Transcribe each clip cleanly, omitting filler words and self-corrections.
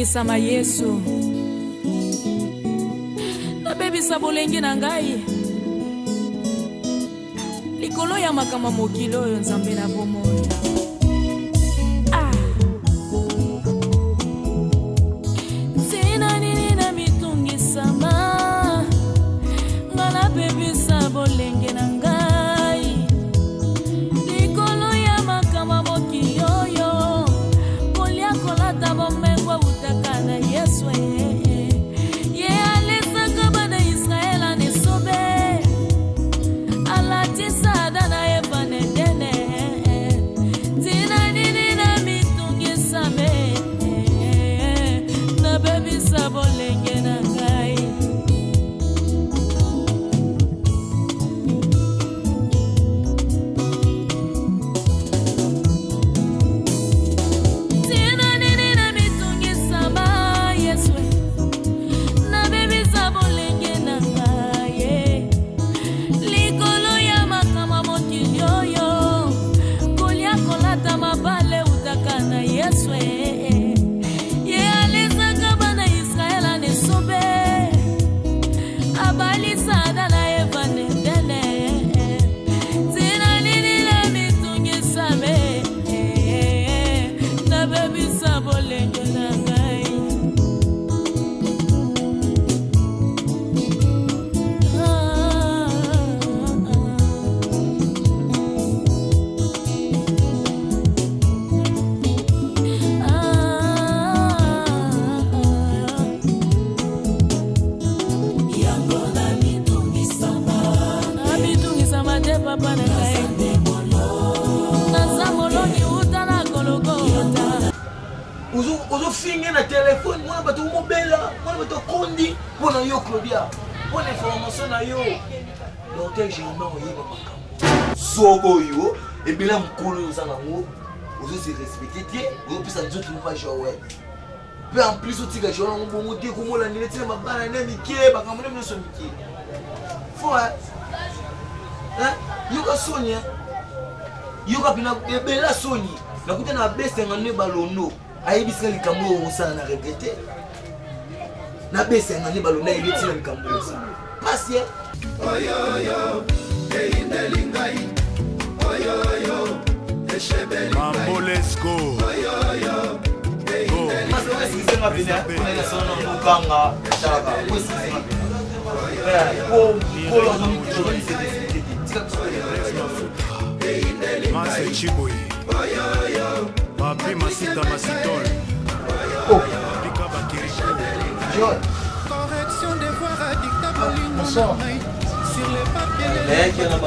Namitungisama Yesu, nabebisa bolenge na ngai likolo ya makambo ya mokili oyo. Nzambe na bomoi, ah. Ntina nini namitungisama, nga nabebisa bolenge na ngai likolo ya makambo ya mokili oyo. Kolia, kolata, bomengo eutaka na Yesu. Ye alesaka bana Israele na esobe, alatisa Ada na Eva na Edene. Ntina nini na mitungisame, nabebisa bolenge na ngai? Ntina nini na mitungisama, Yesu, nabebisa bolenge na ngai likolo ya makambo ya mokili oyo? Kolia, kolata, mabale eutaka na Yesu. Ye alesaka bana Israele na esobe, abalisa Ada na Eva na Edene. Ntina nini na mitungisame, nabebisa bolenge na ngai? Ah, ah, ah, ah. Yango namitungisama te, papa na ngai, naza molongi uta na Gologota. Ozofinge na telefone, mwana bato omobela, mwana bato akondi mpo na yo. Claudia, mpo na information na yo, docteur Germain, oyeba makambo zobo oyo ebela mokolo oyo oza nango, ozose respecter te, ozopesa nzoto mpa Joel. Mpe en plus otika Joel yango bongo te, komolandela ntina mabala ne mike, makambo ne nyonso mike fo. Yoka soni, yoka mpena ebela soni. Nakuta na abesenga nde balondo ayebisika likambo oyo osala na regretter. Nabesenga nde balondo ayebi ntina likambo oyo osala pasi. Oyoyo eyindeli ngai, oyoyo eshebeli. Mambolesco. Oyoyo. Esikisenga pene okanga talaka po esikisenga pene po kolo. Tika biso. Mase Chiboyi, Papi Masita Masitol. Oh. Pika Bakiriku. Joel. Correction devoir adicta bolingo. Bonsoir. Na ngai sur le papier. Nayaki wana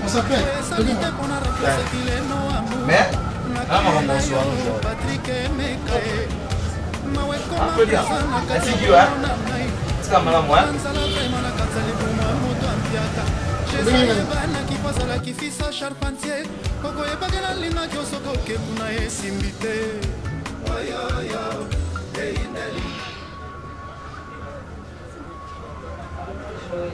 On s'appelle. Mais makambo nyonso wana, Joel. Atiki yo, tika malamu. Banaki fisa charpentier, okoyebaki nalingaki yo soki okekuna esimbi te. Oyoyo eyindeli. Joël.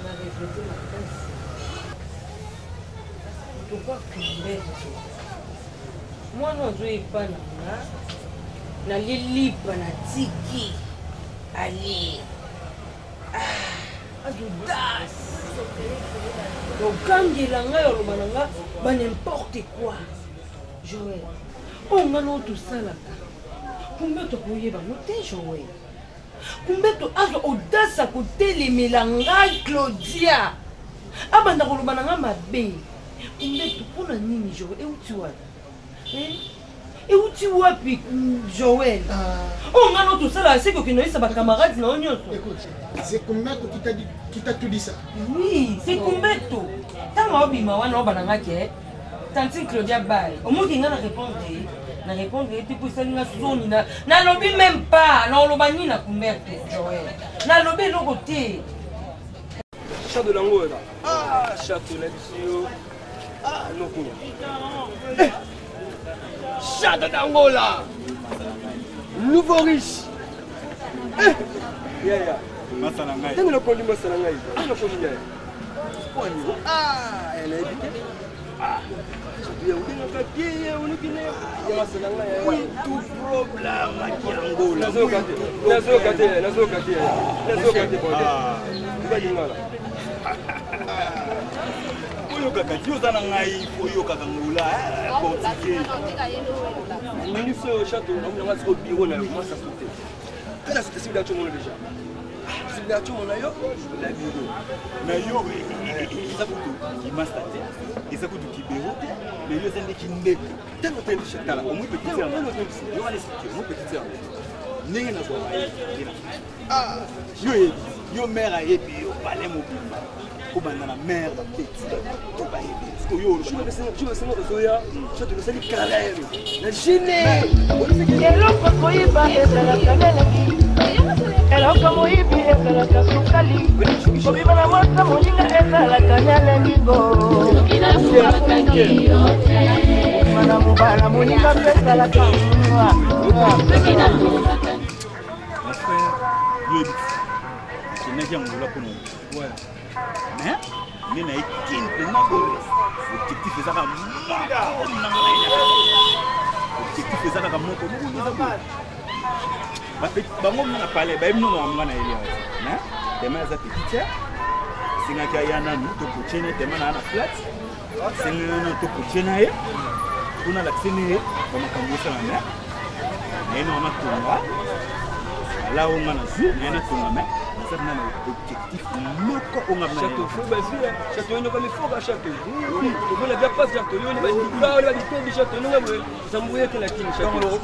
Na regretter makasi. Pourquoi Kumbeto? Mwana azoyepa na nga, nalie lipa, natiki alie. Ah, azodas okangela ngai, oloba na nga ba n'importe quoi. Joel, oyo nga na oyo tosalaka, Kumbeto akoyeba ngo te. Joel, Kumbeto azwa audace ya kotelemela ngai Claudia, abanda koloba na ngai mabe. Kumbeto, mpona nini? Joel, euti wapi? Eh? Euti wapi, Joel? Oyo ngai no tosalaka, seki okende oyesa bacamarade na yo nyonso. Écoute, c'est Kumbeto qui t'a dit, qui t'a tout dit ça? Oui, c'est Kumbeto. Ntango aobima wana, obana nga ke tantine Claudia bay, omoki nga na répondre ye, na répondre ye te mpo esali nga soni. Nalobi même pas, naoloba nini na Kumber te. Joel, nalobi eloko te. Château lango là. Ah, château na biso yo. Ah, noko. Eh! Château d'Angola. Nouveau riche. Eh! Yeah, yeah. Masala ngai. Ntango nakondi masala ngai. Ntango nakondi ngai. Kwani? Ah, nayebi te. Ah. Ya obengaka te olobi ne masala ngai. Tout problème yango. Nazoyoka te. Nazoyoka te. Nazoyoka te. Nazoyoka te. Eza lingala. Oyokaka ti oza na ngai oyokaka ngola portugais. Ministre oyo chateau namonanga sikoyo biro na yo masa sote. Tala sote sibila tio mono déjà. Sibila tio mona yo na biro. Na yo eza kutu kimasta te, eza kutu kibero te, mais yo eza nde kindeko. Tala otembisa. Tala omoi petite sœur. Yo wana explique omoi petite sœur. Ndenge nazwaka ye. Yo yebi, yo mère ayebi yo palais mobimba. Kobanda na mère bapeti to bayebi. Sikoyo oyo ozoya chateau osali carême na gene. Eloko koyiba ezalaka leleki, eloko moyibi ezalaka sukali, kobima na mwasa moninga ezalaka nyalengingo, kobima na mobala moninga mpe ezalaka. Mon frère, yo yebi akendaki Angola mpona. Mais nde na ye kini mpenza boye, objectif eza kaka moko na ngai na objectif eza kaka moko moko eza boye. Bango mna na palais bayebi nono nga na yeli awa, mais tema aza petite sœur, esengaki aya nanu tokotie na ye tema na na flat, esengaki nanu tokotie na ye mpona alakise ne ye bamakambo osala. Mais naye nao natonga ala oyo nga nazwi, naye natonga, mais naza na objectif moko oyo nga. Chateau fo bazwi chateau ino kami foka chateau omona bia passe chateau yo ni bandika yo bitobi chateau nonga boye zambuye te na kini chateau.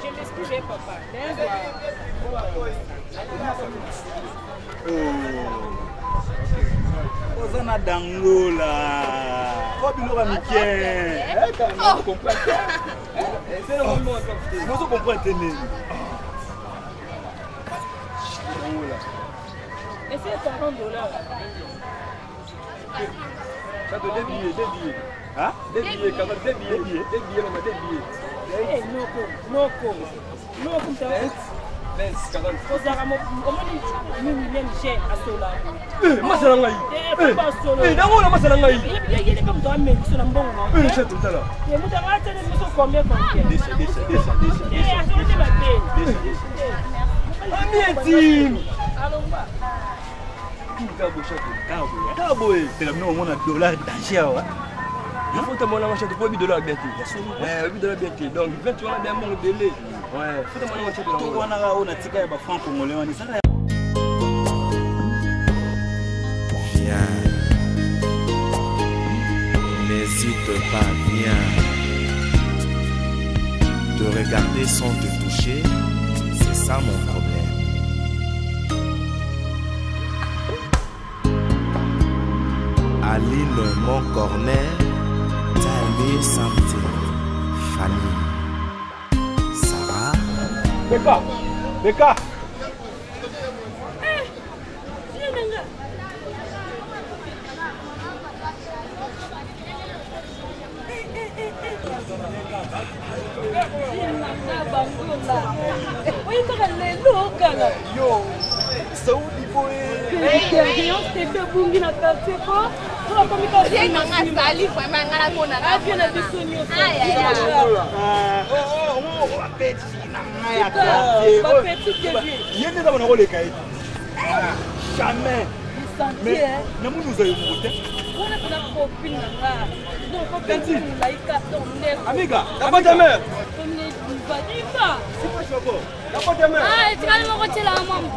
Je m'excuse papa. Oza na dangola o biloko ya mike, ozo comprendre te nini. Essaye 40 dollars. Chateau, deux billets, deux billets. Hein? Deux billets, 40, deux billets, deux billets, maman, deux billets. Eh, noko, noko. Noko, 20, 20, 40. Ozalaka omoni nini bien Michel asola. Eh, masala ngai. Eh, dango na masala ngai. Ye mpe moto ameli biso na mbongo na. Eh, chateau tala. Ye moto anga atele biso combien combien. Desha, desha, desha, desha. Eh, asolo te bateni. Desha, desha. Ami intime. Alongwa. Kabo chateau. Kabo. Kabo. Tela bino omona dollar danger awa. Il faut te mona chateau pour dollar bien te. Ouais, dollar bien te. Donc 20 wana bien mbongo délai. Ouais, faut te mona chateau. To wana ka ona tika ya ba franc congolais wana ezaka. Viens. N'hésite pas, viens. Te regarder sans te toucher, c'est ça mon problème. Aline, mon corner, tell me something. Fanny. Sarah. Beka! Beka! Oyi kaka lelo okala. Yo, Saudi boye. Tepe ebungi na quartier ko. Avie na biso nyonso. Ye nde eza bona koleka ye jamais. Namoni oza yo moko te. Wana mpena copine na nga. Donc copine molaika donc ndeko. Amiga, la boîte à mère. Diva. La boîte à mère. Ah, etikali moko tiela mama.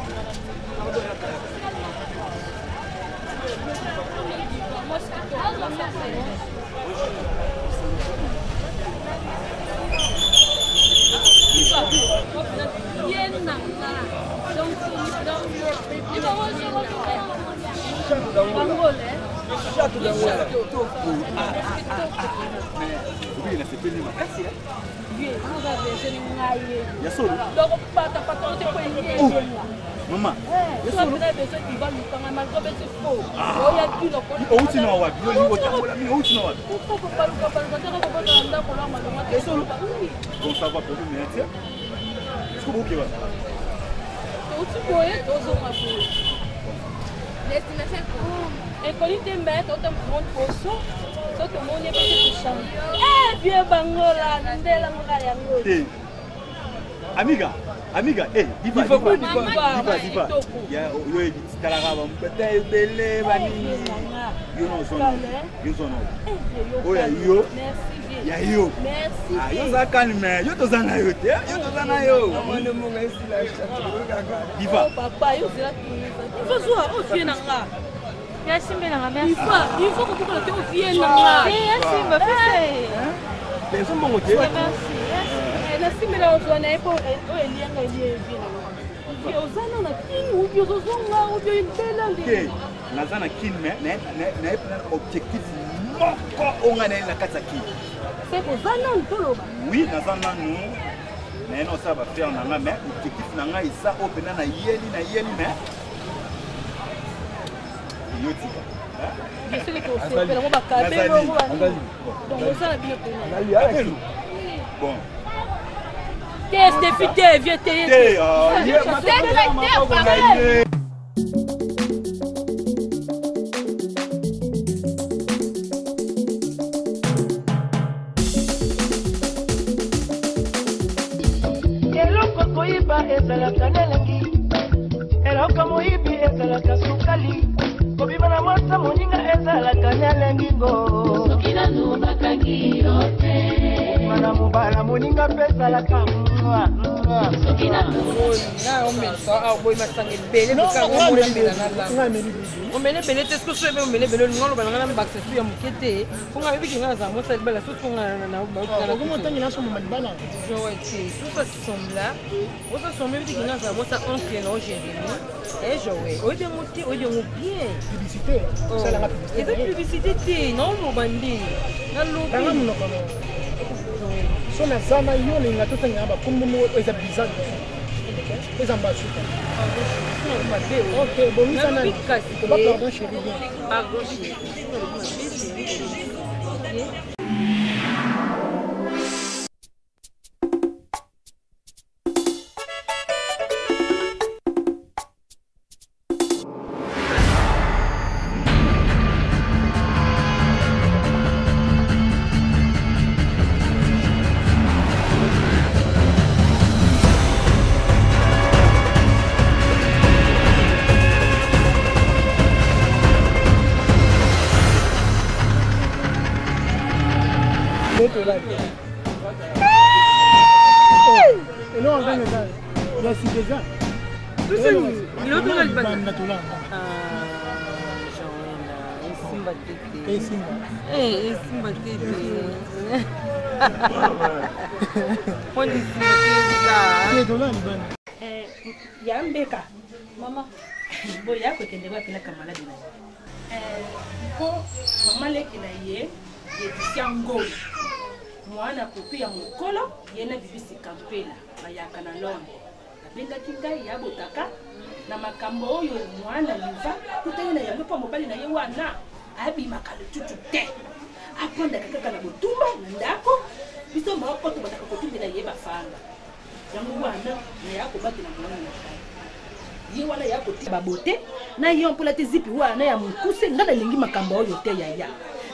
Chateau d'Angola. Obiki nasepeli makasi. Ya solo. Mama, outi na wapi? Yo olingi otambola mingi, outi na wapi? Ya solo. Bon, ça va problème ya tia. Est-ce que boke wapi? Touti boye tozonga boye. Destination ekoli te me totamona poso so tomoni mpe te tochange. Eh, vieux Bangola, ndela moka yango. Te. Amiga, amiga, eh, diva, diva, diva, diva. Ya yo ebiti talaka ba mbata ebele ba nini. Yo na ozona. Yo zona. Oyo ya yo. Ya yo. Ah, yo za calme, yo toza na yo te. Yo toza na yo. Diva. Oh papa, yo zela tunisa. Diva zwa, oh vie na nga. Ya simbe na nga merci. Diva, diva kobuka te oh vie na nga. Eh, ya simba pesa ye. Eza mbongo te. Merci. Nasimbela ozwa na ye mpo oyo elianga elie vie na nga. Oza na na kini ubi ozozonga ubi oyebela nde. Naza na kini mais naye na objectif moko oyo ngai naye na kati ya kini. Seke oza nanu toloba. Oui, naza nanu naye na osala baaffaire na ngai mais objectif na ngai eza oyo mpenza nayeli nayeli mais yo tika. Soki tosepela ngo bakabelo ngo banini. Donc oza na bino pena. Bon. Te Stefi te vieux te ye te. Te, Eloko koyiba ezalaka na elengi, eloko moyibi ezalaka sukali, kobima na mwasa moninga ezalaka na elengi ngo. Soki nanu bakangi yo te. Kobima na mobala moninga mpe ezalaka mwa mwa. Soki nanu. Oboyi masanga ebele omele ebele te soki soki omele ebele olinga oloba nanga na mbakisa su ya moke te mpo nga oyebiki nga nazala mwasi ya libala soki nga sembla ozo sembla oyebiki nga nazala mwasi ya oncle na o Jérémie e Joël oyebi yango te oyebi yango bien publicité osalanga publicité eza publicité te naoloba nde nalobi monoko so naza na yo olinga totangela bakombo moko eza bizarre eza mbasuka. Ok, bongisa nani? Oba pardon chérie bien. Pardon chérie. Esimba te te. Ya mbeka mama boye akokende wapi na kamaladi na ye mpo mama leki na ye Leticia Ngoi mwana popi ya mokolo ye na bibisi Kampela bayaka na Londres abengaki ngai ya botaka na makambo oyo mwana liva kutani na yango mpo mobali na ye wana abimaka lotutu te afandaka kaka na botumba na ndako biso moko tobandaka kotumbela ye bafanga yango wana naya kobatela mwana na ngai ye wana ya kotia babote na ye mpola te zipi wana ya mokuse ngai nalingi makambo oyo te yaya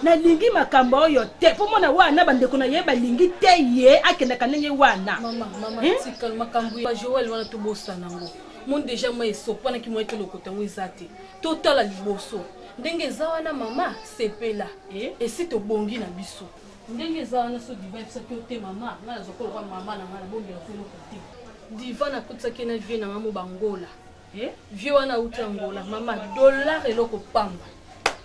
nalingi makambo oyo te mpo mwana wana bandeko na ye balingi te ye akendaka ndenge wana. Mama, mama, tika makambo ya Joël wana tobosana yango. Moni deja mai esopanaki moye tolokota yango eza te. Totala liboso. Ndenge eza wana mama, sepela. Esi tobongi na biso. Ndenge eza wana so diva ebisaki yo te mama, ngai nazwa koloka mama na ngai nabombela ko eloko te. Diva nakotisaki ye na vie na ngai mo bangola. Vie wana auti Angola mama, dollar eloko pamba.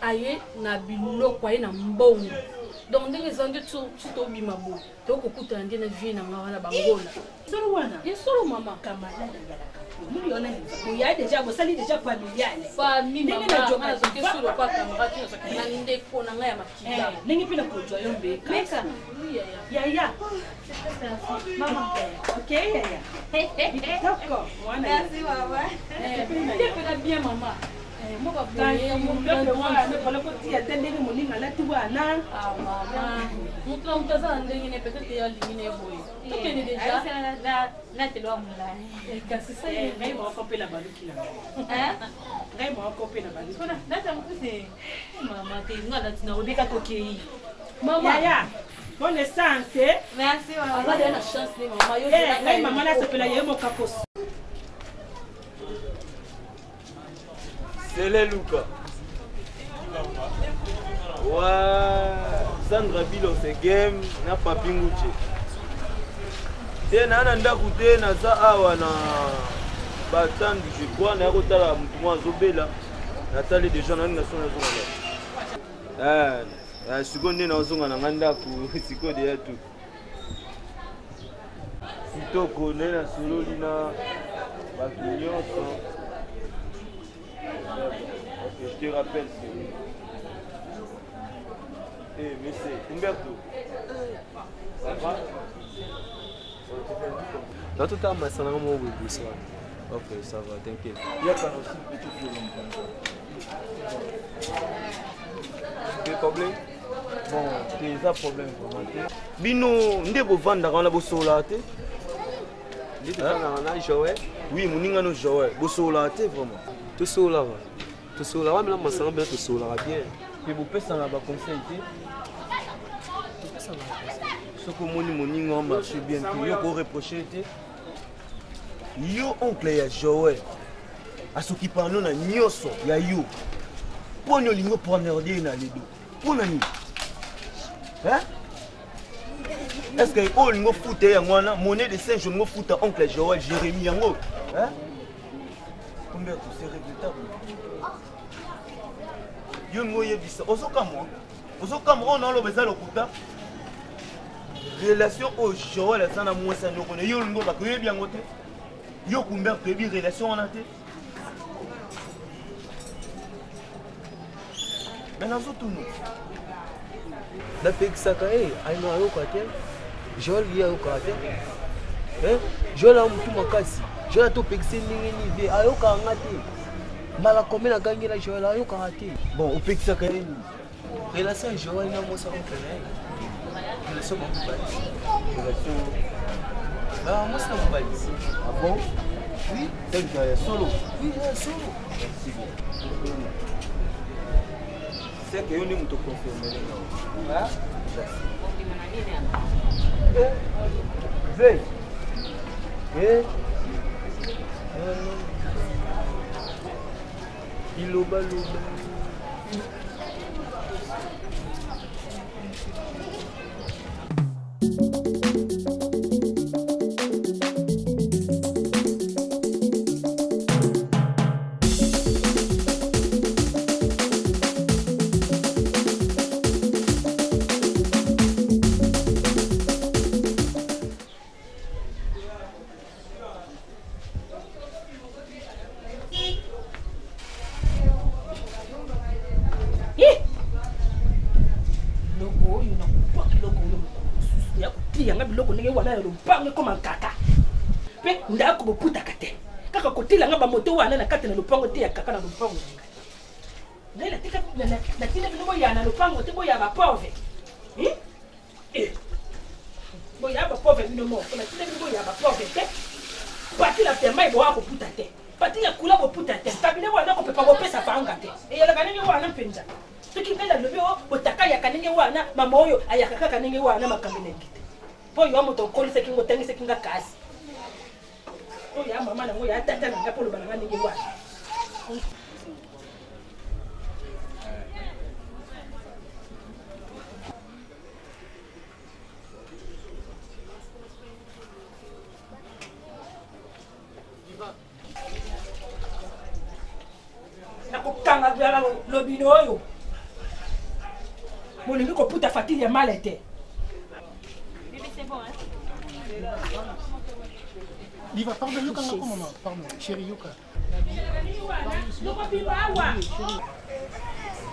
Aye na biloko, aye na mbongo. Donc ndenge eza nde ti tobima boye tokokutana nde na vie na ngai wana bangola. Solo wana? Ye solo mama. Kamalade azalaka omoni wana boya deja bosali deja familiale. Famille Ndenge mama, na ngai nazoki solo kwa camarade nazoki na ndeko na ngai ya makila. Ndenge mpe nakozwa yo mbeka. Mbeka. Yaya. Mama. Ok yaya. Kitoko mwana. Merci mama. Nde pena bien mama. Kotia te ndenge moninga alati wana. Ah, moto na moto aza na ndenge ne peut-être ye alingi ne boye tokende déjà natelwa molai kasi ngai moko mpe na baluki na ngai moko mpe na baluki nata mokuse mama te nga nati na obika tokei mama bonne chance. Merci mama. Aza na chance ne mama yo. Ngai mama nasepela ye mokakoso. Sele Luka. Ouais, Sandra Bilo c'est game na Papi Nguche. Te na na ndako te naza awa na batandu je crois naya kotala motu moko azobela natali deja nani na so nazonga ndako eh, sikoyo nde nazonga na ngai ndako sikoyo deya tu kitoko nde nasololi na bato nyonso. Ok, je te rappelle c'est Eh, monsieur Humberto, ça va? Natotala masanga moko boye liboso wana. Ok, ça va, t'inquiète. Yaka na aussi petit violon. Des problèmes? Bon, te eza problème vraiment te. Bino nde bovandaka wana bosololaka te? Nde tofandaka na Joël. Oui, moninga no Joël. Bosololaka te vraiment? Tosololaka. Tosololaka mena masanga mena tosololaka bien. Mpe bopesana ba conseil te? Topesana ba conseil. Soki omoni moninga marche bien te, yo ko reprocher te? Yo oncle ya Joël asokipa no na nyonso ya yo. Mpo nini olingi oprendre ye na ledo? Mpo na nini? Hein? Est-ce que oyo olingi ofuta ye yango wana monnaie de singe olingi ofuta oncle Joël Jérémie yango? Hein? Humberto, c'est regrettable. Yo olingi oyebisa ozokamwa ozokamwa oyo naoloba eza lokuta. Relation oyo Joël aza na mwasi ya noko na yo olingi olobaka oyebi yango te. Yo Humberto oyebi relation wana te. Me nazotuna. Napekisaka ye alinga ayoka te. Joël ye ayokaka te. Joël aza motu makasi. Joël ata opekisi ye ndenge nini ve ayokaka nga te. Mbala combien nagangela Joël ayokaka te. Bon, opekisaka ye nini? Relation ya Joël na mwasi ya oncle na ye. Relation bango mibale. Relation Ba mwasi na mobali. Ah bon? Oui. C'est ya solo. Oui, ya solo. Merci bien. C'est que yo nde moto confirmele nga. Eh, Ve. Eh. Biloba loba. Biloko oyo nakobwaka eloko oyo mokolo mosusu ya kotia nga biloko ndenge wana ya lopango ekoma nkaka mpe ndako boputaka te kaka kotila nga bamoto wana na kati na lopango te ya kaka na lopango na ngai ngai natina bino boya na lopango te boya bapauvre boya bapauvre bino moko natina bino boya bapauvre te pati na pemba eboya koputa te pati ya kula boputa te kabine wana kopepa bopesa panga te eyalaka ndenge wana mpenza soki ngai nalobi o botaka yaka ndenge wana mama oyo ayaka kaka ndenge wana makambo elengi te mpo yo moto okolisaki ngo otangisaki nga kasi oyo ya mama nango ya tata na nga mpo oloba na nga ndenge wana. Nakokanga lobino oyo bolingi koputa fatile ya male te. Diva, pardon, yoka nga ko maman, pardon, chérie yoka.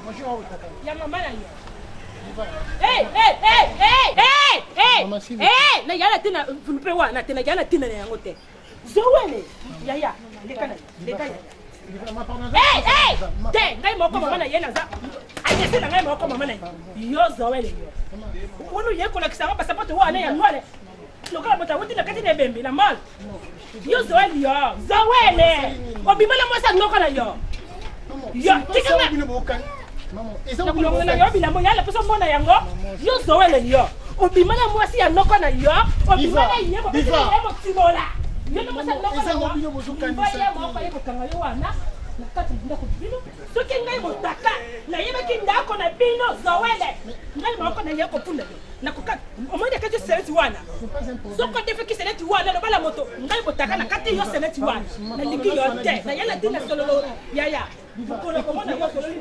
Bonjour, tata. Ya mama na yo. Diva. Hey, hey, hey, hey, hey, hey. Maman, s'il vous Hey, na yala tena mpe wana te na yala tena na yango te. Zowele, yaya, leka na leka yaya. Te, ngai moko mama na ye naza anyese na ngai moko mama na ye. Yo Zoele yo. Wana oye kolakisa yango basapato wana ya noile lokola moto awuti na kati na ebembe na mall. Yo Zoele yo, Zoele obima na mwasi ya noko na yo. Yo tika nga nakolongola yo bilambo yala mposo omona yango. Yo Zoele yo obima na mwasi ya noko na yo, obima na ye bobeti na ye motimola yo na mwasi ya noko na yo, ye moko ye kokanga yo wana na kati na ndako bino. Soki ngai motaka nayebaki ndako na bino Zoele, ngai moko na ye kopunda yo nakoka omoni akati seleti wana. Soko odefeki seleti wana lobala moto, ngai botaka na kati yo seleti wana, nalingi yo te. Nayela ntina sololo yaya mokolo komona yo sololi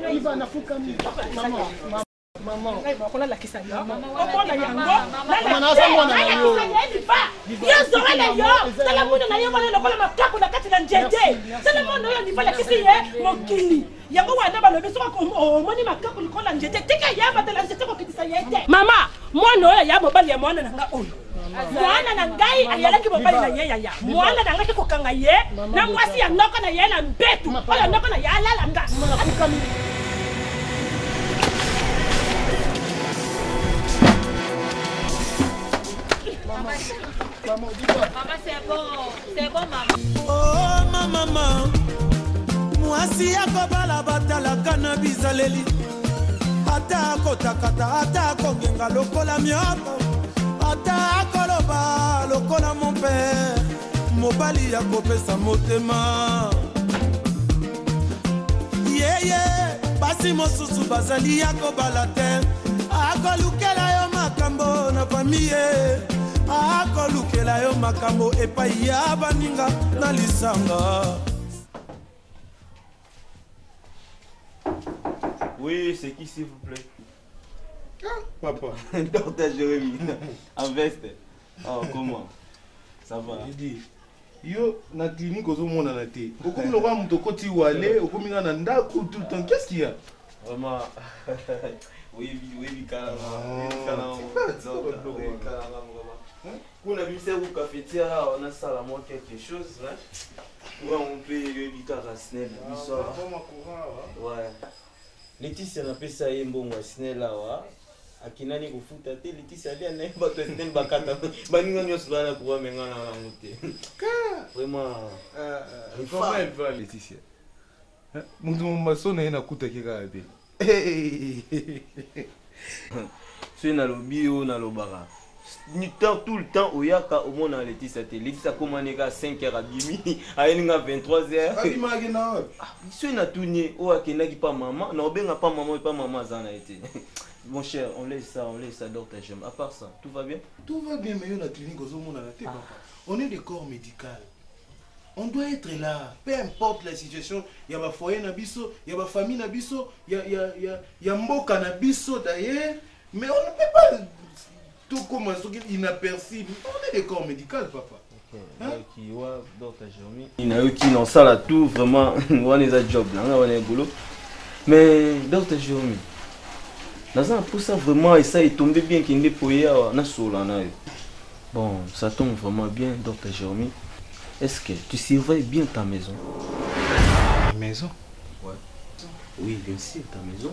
ngai moko nalakisa yo omona yango, nalakisa ye liba. Yo Zoele yo, tala mwana na ye wana lokola makaku na kati na nzete. Tala mwana oyo liba alakisi ye mokili yango wana. Balobi soki omoni makaku likolo na nzete, tika ye abatela nzete, kokitisa ye te. Mama, mwana oyo ya mobali ya mwana na nga oyo, mwana na ngai ayalaki mobali na ye yaya, mwana na ngai ke kokanga ye na mwasi ya noko na ye na mbetu oyo noko na ye alala nga. Maman, c'est bon, c'est bon, maman. Oh mama, mwasi ya kobala batalaka na bizaleli, ata akotakata, ata akongenga lokola mioko, ata akoloba lokola mon père, mobali ya kopesa motema yeye. Basi mosusu bazali ya kobala te, akolukela yo makambo na famille, akolukela yo makambo epai ya baninga na lisanga. Oui, c'est qui, s'il vous plaît? Papa. Docteur Jérémy, en veste. Oh, comment ça va? J'ai dit, yo na clinique ozomonana te, okomi lokola moto okoti wale, okomi nga na ndako tout le temps. Qu'est-ce qu'il y a? Vraiment, oui, oui, carrément. Kuna bisa ku cafetière awa nasala mwa quelque chose, hein? Courant mpe yoyebi kaka SNEL na biso awa. Ouais. Leticia napesa ye mbongo ya SNEL awa, akendani kofuta te. Leticia alia na ye bato ya SNEL, bakata baninga nyonso baa na courant, me nga na yango te vraiment. Comment elle va, Laetitia? Moto maso na ye nakutaki kaka te. Soki nalobi yo nalobaka tout le temps oyaka omona Leticia te. Leticia akomani kaka 5 heures, abimi ayeli nga 23 heures. Abimaki na wapi? Soki natuni ye oyo akendaki pa mama, na obenga pa mama, pa mama aza na ye te. Mon cher, on laisse ça, on laisse ça, docteur Jem. À part ça, tout va bien? Tout va bien, mais yo na clinique ozomonana te. Papa, on est des corps médical, on doit être là, peu importe la situation ya bafoyer na biso, ya bafamille na biso, ya mboka na biso d'ailleurs, mais on ne peut pas tout comme soki inaperçu. On est des corps médical, papa. Nayoki wa docteur Jérémy, nayoki, nasala tout vraiment wana eza job na nga wana ya boulot. Mais docteur Jérémy, naza na mposa vraiment, esa etombe bien kende po ye awa nasola na yo. Bon, ça tombe vraiment bien, docteur Jérémy. Est-ce que tu surveilles bien ta maison? Ma maison? Ouais. Oui, bien sûr, ta maison.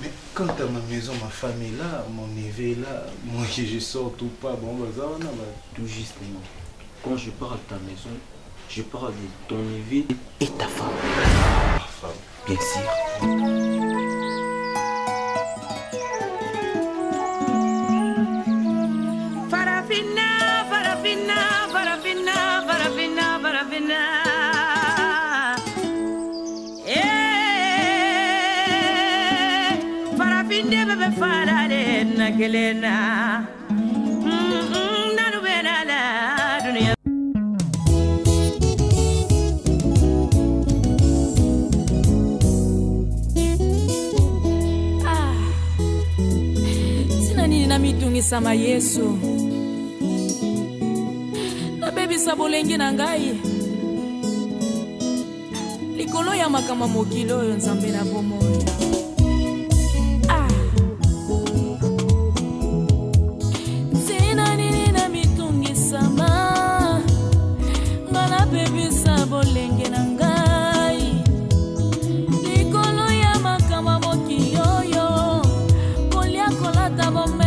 Mais quant à ma maison, ma femme est là, mon neveu est là, moi que je sorte ou pas, bon, bah, ça, on a, bah. Tout justement, quand je parle de ta maison, je parle de ton neveu et ta femme. Ma femme? Bien sûr. Farafina, farafina, farafina, farafina, farafina. Eh, farafinde bɛ fara de na kelen na. Nanu bɛ na la dunuya. Ah, ntina nini namitungisama Yesu, nabebisa bolenge na ngai likolo ya makambo ya mokili oyo. Nzambe na bomoi, ah. Ntina nini namitungisama nga nabebisa Kolata bombe.